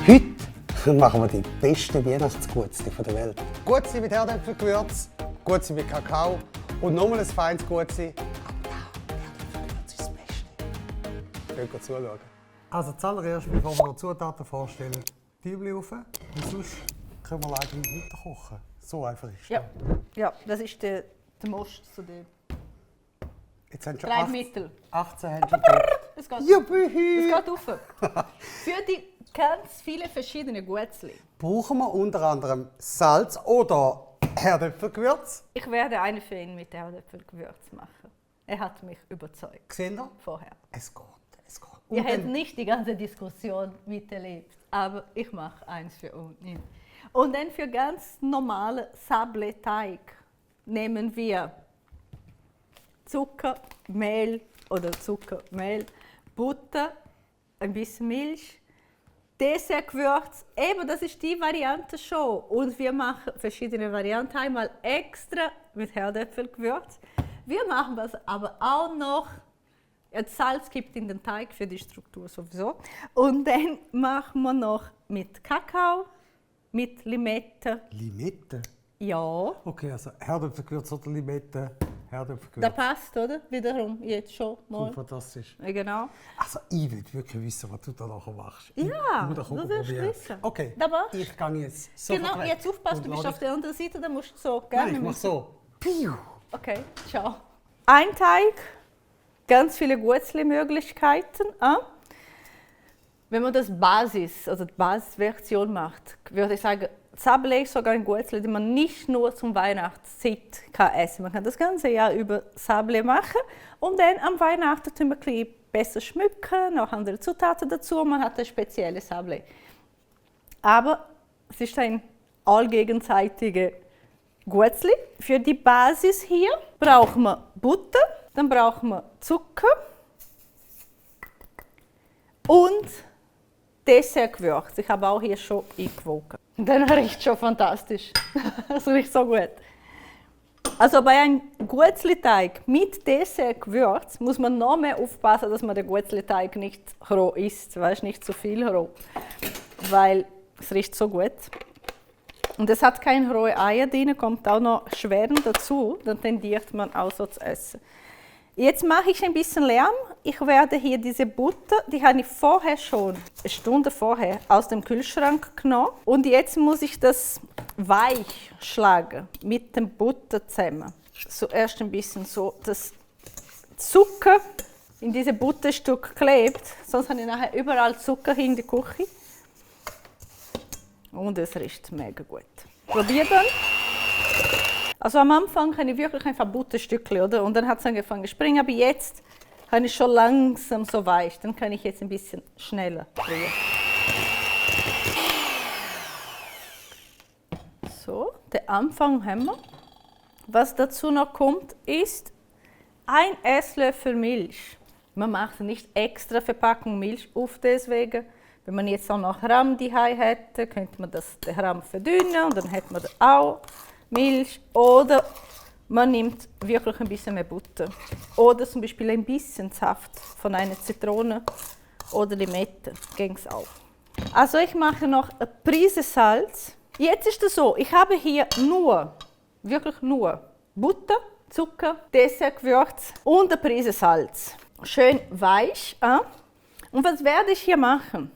Heute machen wir die besten Weihnachtsgutzli der Welt. Gutzli mit Herdöpfelgewürz, Gutzli mit Kakao und nochmal ein feines Gutzli. Aber Herdöpfelgewürz ist das Beste. Könnt ihr zuschauen. Also zuallererst, bevor wir die Zutaten vorstellen, Zwiebeln rauf. Und sonst können wir leider nicht weiterkochen. So einfach ist es. Ja, das ist der Most zu dem. Jetzt haben schon 18 haben schon gedrückt. Es geht, Juppie! es geht rauf. Für die ganz viele verschiedene Gutzli. Brauchen wir unter anderem Salz oder Herdöpfelgewürz. Ich werde eine für ihn mit Herdöpfelgewürz machen. Er hat mich überzeugt. Gesehen ihr? Vorher. Es geht, es geht. Ihr habt nicht die ganze Diskussion miterlebt, aber ich mache eins für ihn. Und dann für ganz normale Sablé-Teig nehmen wir Zucker, Mehl oder Zuckermehl, Butter, ein bisschen Milch, Dessertgewürz. Eben, das ist die Variante schon. Und wir machen verschiedene Varianten. Einmal extra mit Herdöpfelgewürz. Wir machen das aber auch noch. Salz gibt in den Teig für die Struktur sowieso. Und dann machen wir noch mit Kakao, mit Limette. Limette? Ja. Okay, also Herdöpfelgewürz oder Limette, Herdöpfelgewürz. Das passt, oder? Wiederum, jetzt schon mal. Fantastisch. Ja, genau. Also ich will wirklich wissen, was du da nachher machst. Ja, Ich muss du wirst wissen. Okay, Da machst du. ich gehe jetzt sofort Genau, weg. jetzt aufpassen, du Und bist lade auf der anderen Seite, dann musst du so. Nein, ich mache so. Piu. Okay, ciao. Ein Teig, ganz viele Gutzli-Möglichkeiten. Wenn man das Basis, also die Basisversion macht, würde ich sagen, Sablé ist sogar ein Gutzli, den man nicht nur zum Weihnachtszeit kann essen. Man kann das ganze Jahr über Sablé machen und dann am Weihnachten tun wir ein bisschen besser schmücken, noch andere Zutaten dazu, man hat ein spezielles Sablé. Aber es ist ein allgegenseitiger Gutzli. Für die Basis hier brauchen wir Butter, dann brauchen wir Zucker und Dessertgewürz. Ich habe auch hier schon eingewogen. Dann riecht es schon fantastisch. Es riecht so gut. Also bei einem Gutzli-Teig mit Dessertgewürz muss man noch mehr aufpassen, dass man den Gutzli-Teig nicht roh isst. Weißt, nicht zu viel roh. Weil es riecht so gut. Und es hat keine rohe Eier drin, kommt auch noch Schweren dazu. Dann tendiert man auch so zu essen. Jetzt mache ich ein bisschen Lärm. Ich werde hier diese Butter, die habe ich vorher schon, eine Stunde vorher, aus dem Kühlschrank genommen. Und jetzt muss ich das weich schlagen mit dem Butter zusammen. Zuerst ein bisschen so, dass Zucker in diese Butterstück klebt. Sonst habe ich nachher überall Zucker in der Küche. Und es riecht mega gut. Probier dann. Also am Anfang habe ich wirklich einfach Butterstückchen, oder? Und dann hat es angefangen zu springen, aber jetzt habe ich schon langsam so weich. Dann kann ich jetzt ein bisschen schneller rühren. So, den Anfang haben wir. Was dazu noch kommt, ist ein Esslöffel Milch. Man macht nicht extra Verpackung Milch auf, deswegen. Wenn man jetzt auch noch Rahm daheim hätte, könnte man den Rahm verdünnen und dann hätte man auch Milch. Oder man nimmt wirklich ein bisschen mehr Butter. Oder zum Beispiel ein bisschen Saft von einer Zitrone oder Limette. Ging es auch. Also ich mache noch eine Prise Salz. Jetzt ist es so, ich habe hier wirklich nur Butter, Zucker, Dessertgewürz und eine Prise Salz. Schön weich. Und was werde ich hier machen?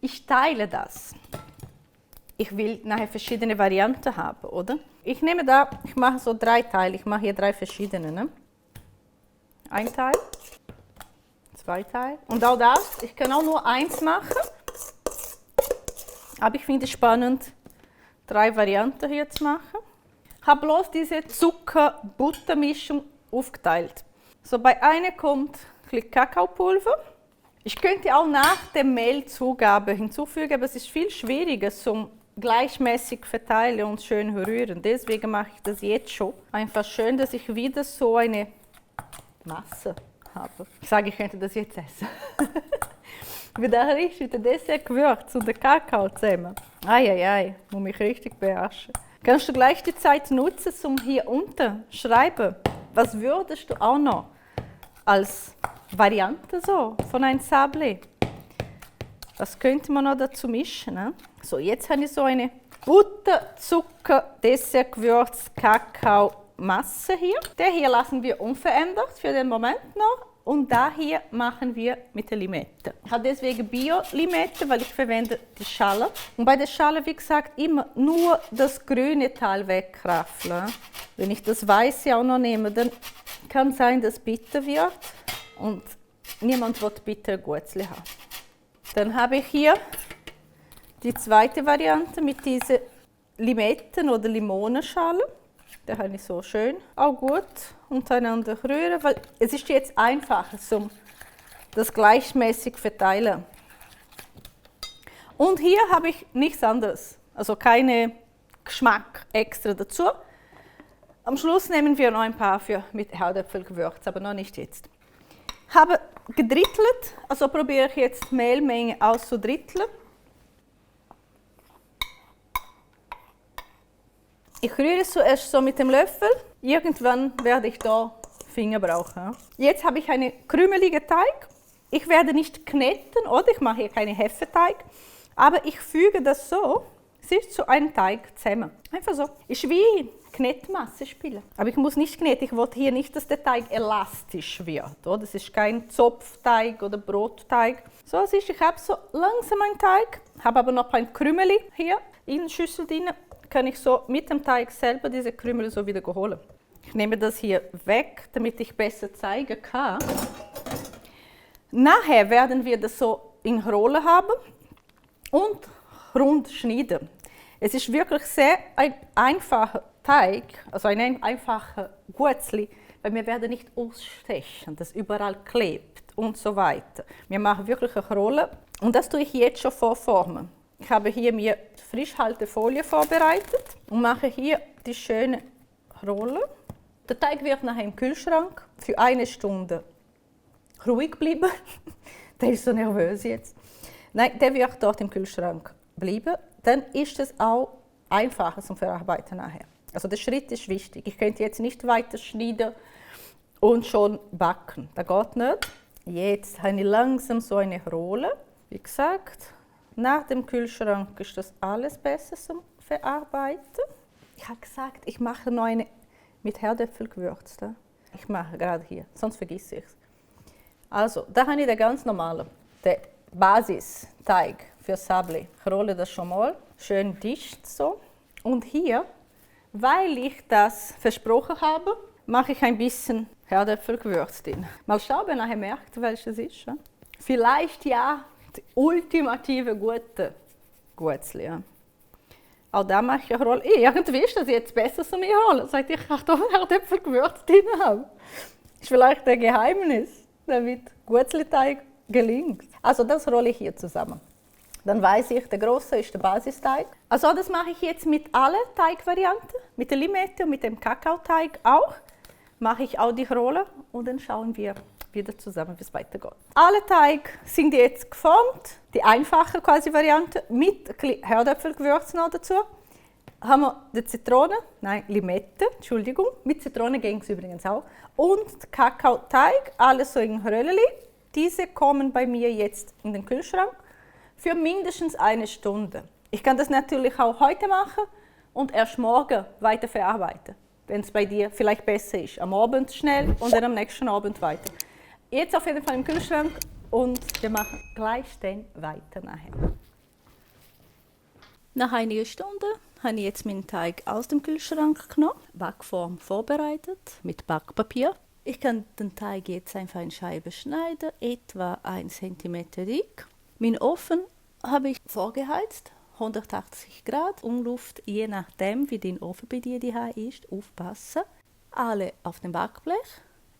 Ich teile das. Ich will nachher verschiedene Varianten haben, oder? Ich mache so 3 Teile. Ich mache hier 3 verschiedene. Ne? Ein Teil, 2 Teile. Und auch das, ich kann auch nur 1 machen. Aber ich finde es spannend, 3 Varianten hier zu machen. Ich habe bloß diese Zucker-Butter-Mischung aufgeteilt. So, bei einer kommt ein bisschen Kakaopulver. Ich könnte auch nach der Mehlzugabe hinzufügen, aber es ist viel schwieriger zum gleichmäßig verteilen und schön rühren. Deswegen mache ich das jetzt schon. Einfach schön, dass ich wieder so eine Masse habe. Ich sage, ich könnte das jetzt essen. Wie das riecht mit dem Dessertgewürz und dem Kakao zusammen. Eieiei, muss mich richtig beherrschen. Kannst du gleich die Zeit nutzen, um hier unten zu schreiben, was würdest du auch noch als Variante so von einem Sablé Was könnte man noch dazu mischen? Ne? So, jetzt habe ich so eine Butter, Zucker, Dessertgewürz, Kakao, Masse hier. Der hier lassen wir unverändert für den Moment noch. Und da hier machen wir mit der Limette. Ich habe deswegen Bio-Limette, weil ich verwende die Schale. Und bei der Schale, wie gesagt, immer nur das grüne Teil wegraffeln. Wenn ich das Weiße auch noch nehme, dann kann es sein, dass es bitter wird. Und niemand will bittere Guetzli haben. Dann habe ich hier die zweite Variante mit diesen Limetten- oder Limonenschalen. Da habe ich so schön auch gut untereinander rühren, weil es ist jetzt einfacher, um das gleichmäßig zu verteilen. Und hier habe ich nichts anderes, also keinen Geschmack extra dazu. Am Schluss nehmen wir noch ein paar mit Herdöpfelgewürz, aber noch nicht jetzt. Habe gedrittelt, also probiere ich jetzt Mehlmenge auszudritteln. Ich rühre es zuerst so mit dem Löffel. Irgendwann werde ich da Finger brauchen. Jetzt habe ich einen krümeligen Teig. Ich werde nicht kneten, oder ich mache hier keinen Hefeteig, aber ich füge das so, es ist zu einem Teig zusammen. Einfach so. Ist wie Knetmasse spielen. Aber ich muss nicht kneten, ich will hier nicht, dass der Teig elastisch wird. Oder? Das ist kein Zopfteig oder Brotteig. So, es ist, ich habe so langsam einen Teig, habe aber noch ein Krümeli hier in der Schüssel drin. Kann ich so mit dem Teig selber diese Krümel so wieder holen. Ich nehme das hier weg, damit ich besser zeigen kann. Nachher werden wir das so in Rollen haben und rund schneiden. Es ist wirklich sehr ein einfacher Teig, also ein einfacher Guetzli, weil wir werden nicht ausstechen, das überall klebt und so weiter. Wir machen wirklich eine Rolle und das tue ich jetzt schon vorformen. Ich habe hier mir Frischhaltefolie vorbereitet und mache hier die schöne Rolle. Der Teig wird nachher im Kühlschrank für 1 Stunde ruhig bleiben. Der ist so nervös jetzt. Nein, der wird dort im Kühlschrank bleiben. Dann ist es auch einfacher zum Verarbeiten nachher. Also der Schritt ist wichtig. Ich könnte jetzt nicht weiter schneiden und schon backen. Das geht nicht. Jetzt habe ich langsam so eine Rolle. Wie gesagt, nach dem Kühlschrank ist das alles besser zum Verarbeiten. Ich habe gesagt, ich mache noch eine mit Herdöpfelgewürz. Ich mache gerade hier, sonst vergesse ich es. Also, da habe ich den ganz normalen, den Basisteig für Sablé. Ich rolle das schon mal schön dicht so. Und hier, weil ich das versprochen habe, mache ich ein bisschen Herdöpfelgewürz drin. Mal schauen, ob ihr nachher merkt, welches ist. Vielleicht ja die ultimative gute Guetzli. Ja. Auch da mache ich eine Rolle. Irgendwie ist das jetzt besser zu mir holen, seit ich Herdöpfelgewürz drin habe. Das ist vielleicht ein Geheimnis, damit Guetzli-Teig gelingt. Also das rolle ich hier zusammen. Dann weiß ich, der große ist der Basisteig. Also das mache ich jetzt mit allen Teigvarianten, mit der Limette und mit dem Kakaoteig auch. Mache ich auch die Rolle und dann schauen wir wieder zusammen, wie es weitergeht. Alle Teig sind jetzt geformt, die einfache quasi Variante mit Herdöpfelgewürz noch dazu. Haben wir die Zitrone, nein, Limette, Entschuldigung, mit Zitrone ging es übrigens auch. Und Kakaoteig, alles so in Röllchen. Diese kommen bei mir jetzt in den Kühlschrank für mindestens 1 Stunde. Ich kann das natürlich auch heute machen und erst morgen weiterverarbeiten, wenn es bei dir vielleicht besser ist. Am Abend schnell und dann am nächsten Abend weiter. Jetzt auf jeden Fall im Kühlschrank und wir machen gleich dann weiter nachher. Nach einigen Stunden habe ich jetzt meinen Teig aus dem Kühlschrank genommen, Backform vorbereitet mit Backpapier. Ich kann den Teig jetzt einfach in Scheiben schneiden, etwa 1 cm dick. Meinen Ofen habe ich vorgeheizt, 180 Grad, Umluft, je nachdem wie dein Ofen bei dir ist, aufpassen. Alle auf dem Backblech,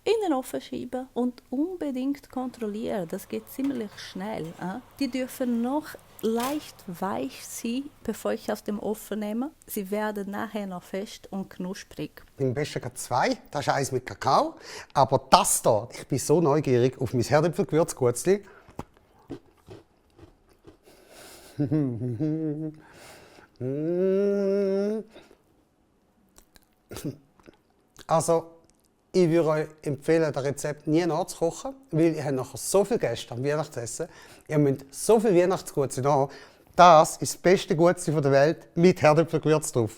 in den Ofen schieben und unbedingt kontrollieren, das geht ziemlich schnell. Die dürfen noch leicht weich sein, bevor ich aus dem Ofen nehme. Sie werden nachher noch fest und knusprig. Beim besten 2, das ist eins mit Kakao. Aber das hier, ich bin so neugierig auf mein Herdöpfelgewürz-Guetzli. Also, Ich würde euch empfehlen, das Rezept nie nachzukochen, weil ihr habt nachher so viele Gäste am Weihnachtsessen. Ihr müsst so viel Weihnachtsgutsein haben. Das ist das beste Gutsein der Welt mit Herdöpfelgewürz drauf.